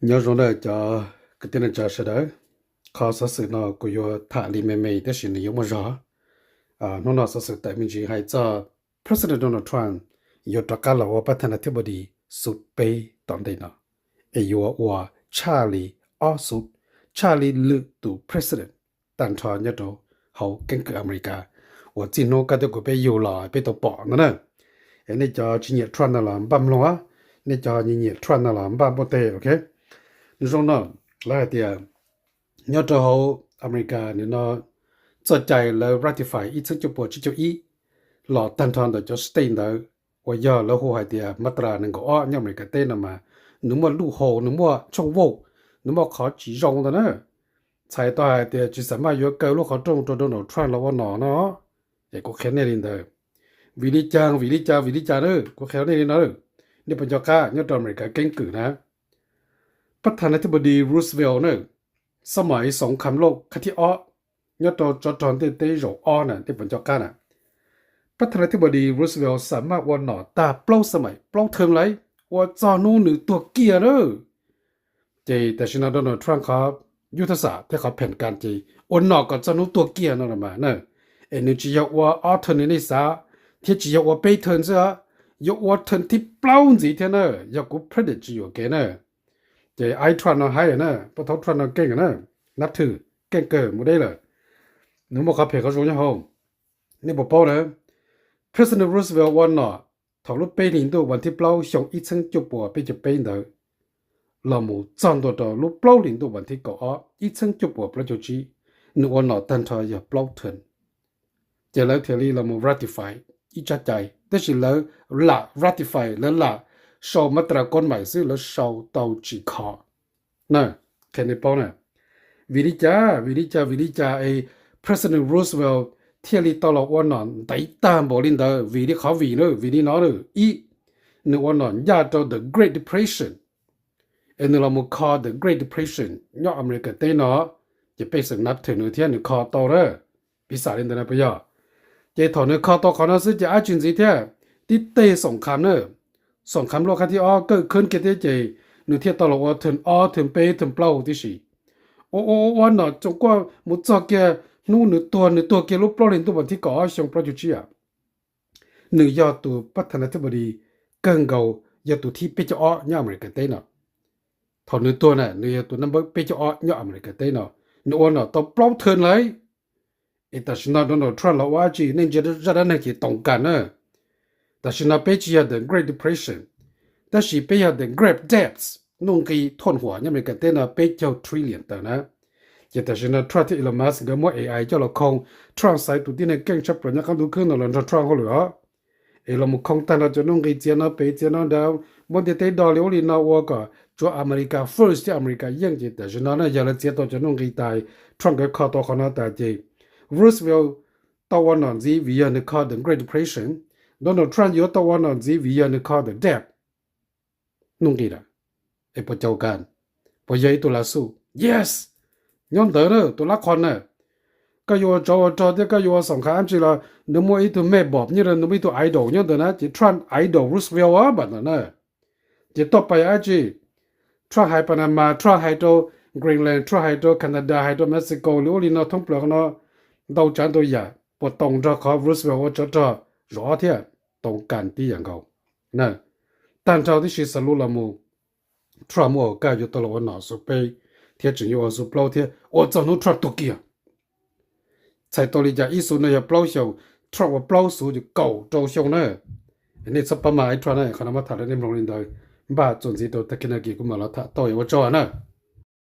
Nyob zoo nawb cov kwv tij neej tsa sawv daws. Qhov xov xwm no kuv yuav tham li me me tab sis nws yuav muaj zog. Hnub no xov xwm tawm me ntsis hais txog President Donald Trump yuav rov qab los ua pab thab na thib bos dis xub peb tom ntej no, es yuav ua tshaj li ob xub, tshaj li lwm tus president tag nrho nyob rau hauv keeb kwm Amelikas uas txij hnub koj thiab kuv peb yug los peb tau pom no na. Es nej cov tsis nyiam Trump no los npaj mloog, nej cov nyiam Trump no los npaj npua teg, ok. Nws zoo no, lawv hais tias nyob rau hauv Amelikas nws no txoj cai lawv ratify ib txhiab cuaj puas tsib caug ib los tag nrho ntawm cov state ntawd, uas yog lawv hu hais tias mab tas nees nkaum ob nyob Amelikas teb no mas nws muaj lub hau, nws muaj tshooj vauj, nws muaj qhov tsis zoo ntawd na. Txhais tau hais tias tsis xam maj yuav kaw lub qhov rooj rau Donald Trump los ua nom no. Es kuv qhia nej li ntawd. Vim li cas, vim li cas, vim li cas na, kuv qhia nej li no. Nej puas nco qab nyob rau Amelikas keeb kwm na, pab thab na thib bos dis Roosevelt na, xab mais xoom kham loj qab thib ob nyob rau tsov rog ntiaj teb zaum ob na, nej puas nco qab na, pab thab na thib bos dis Roosevelt xam maj ua nom tag plaub xab mais plaub term lawm, ua txog hnub nws tuag kiag na. Ces tam sim no Donald Trump qhov yub thaj xam thiab qhov phem kas ces ua nom kom txog hnub tuag kiag no los mas na. Es nws tsis yog ua ob term li nej xav, thiab tsis yog ua peb term xwb, yuav ua term thib plaub ntxiv thiab na, yog kuv predict tsis yuam kev na. Ces ai Trump no haib lawm na, pab thaub Trump no keej lawm na, nab thwm keej kawg mus deb lawm. Nws muaj qhov phem qhov zoo nyob hauv. Nej puas paub na, President Roosevelt ua nom thaum lub peb hlis ntuj vas thib plaub xyoo ib txhiab cuaj puas peb caug peb ntawd los mus txog ntua rau lub plaub hlis ntuj vas thib kaum ob ib txhiab cuaj puas plaub caug tsib, nws ua nom tag nrho yog plaub term. Ces lawv thiaj li los mus ratify ib tsab cai, tab sis lawv lam ratify, lawv lam sau mab tas koob mais xwb, lawv sau tau tsis kho na. Qhia nej paub na, vim li cas, vim li cas, vim li cas es President Roosevelt thiaj li tau los ua nom ntev tag npaum li ntawd, vim li qhov vim na, vim li no na. Ib, nws ua nom ncaj rau the Great Depression, es nws los mus kho the Great Depression nyob Amelikas teb no, ces pej xeem nab thwm nws thiab nws kho tau na. Piv xam li ntawd na puas yog? Ces thaum nws kho tau qhov no xwb ces dab tsi ntxiv thiab, tib teg xoom kham na, xoom kham loj qab thib ob kawg khwb kiag thiab ces nws thiaj tau los ua term ob, term peb, term plaub huv tib si. Ua ua ua nom tsoom kuaj mus txog kiag hnub nws tuag, nws tuag kiag lub plaub hlis ntuj vas thib kaum ob xyoo plaub caug tsib a. Nws yog tus pab thab na thib bos dis kawg nkaus, yog tus thib peb caug ob nyob Amelikas teb no. Thaum nws tuag na nws yog tus nab npawb peb caug ob nyob Amelikas teb no. Nws ua nom tau plaub term lawm. Es tam sim no Donald Trump los ua dab tsi? Nej ntsia zaj dab neeg ces toom kas na. Tam sim no peb tsis yog the Great Depression, tab sis peb yog the Great Debts, nuj nqi thuam huam nyob Amelikas teb no peb caug trillion tawm na. Ces tam sim no Trump thiab Elon Musk nkawd muab A I coj los khoo. Trump xaiv tus tib neeg keej tshaj plaws nyob qab ntuj khwb no los nrog Trump hauj lwm os. Es los mus khoo tag nrho cov nuj nqis txiav no pem txiav no nrad, muab ntiaj teb do li ub li no ua kom tsuav America first thiab America yeej. Ces tam sim no na yog lawv txiav tau cov nuj nqis tas, Trump nkawd kho tau qhov no tas ces Roosevelt tau ua nom ntxiv vim yog nws kho the Great Depression. Donald Trump yuav tau ua nom ntxiv vim yog nws kho the debt, nuj nqis lawm. Es puas caum kas? Puas yog ib tug lav xub? Yes, nyob ntawd na tus lab qhov na. Koj yuav ua tsov ua rog thiab koj yuav ua xoom kham dab tsi los nws muaj ib tug mej npom nyob, nws muaj ib tug idol nyob ntawd na, ces Trump idol Roosevelt npam ntawm na. Ces toj pais dab tsi? Trump hais Panama, Trump hais rau Greenland, Trump hais rau Canada, hais rau Mexico li ub li no thoob plaws qhov no, ntau tsav ntau yam puas toom nrog qhov Roosevelt ua tsov rog zaum ob thiab? Toom kas tib yam nkaus. Tag nrho tib si xav lub los mus, Trump muaj kaj yuav tau los ua nom xub peb thiab tseem yuav ua xub plaub thiab ua txog hnub Trump tuag kiag. Txhais tau li cas ib xub no yog plaub xyoos, Trump ua plaub xub ces kaum rau xyoo na. Nej txhob pab mas ib Trump na, qhov no muab tham rau nej mloog li ntawd, npaj txuas ntxiv rau tag kis no kuv mam los tham tau ua tsaug na.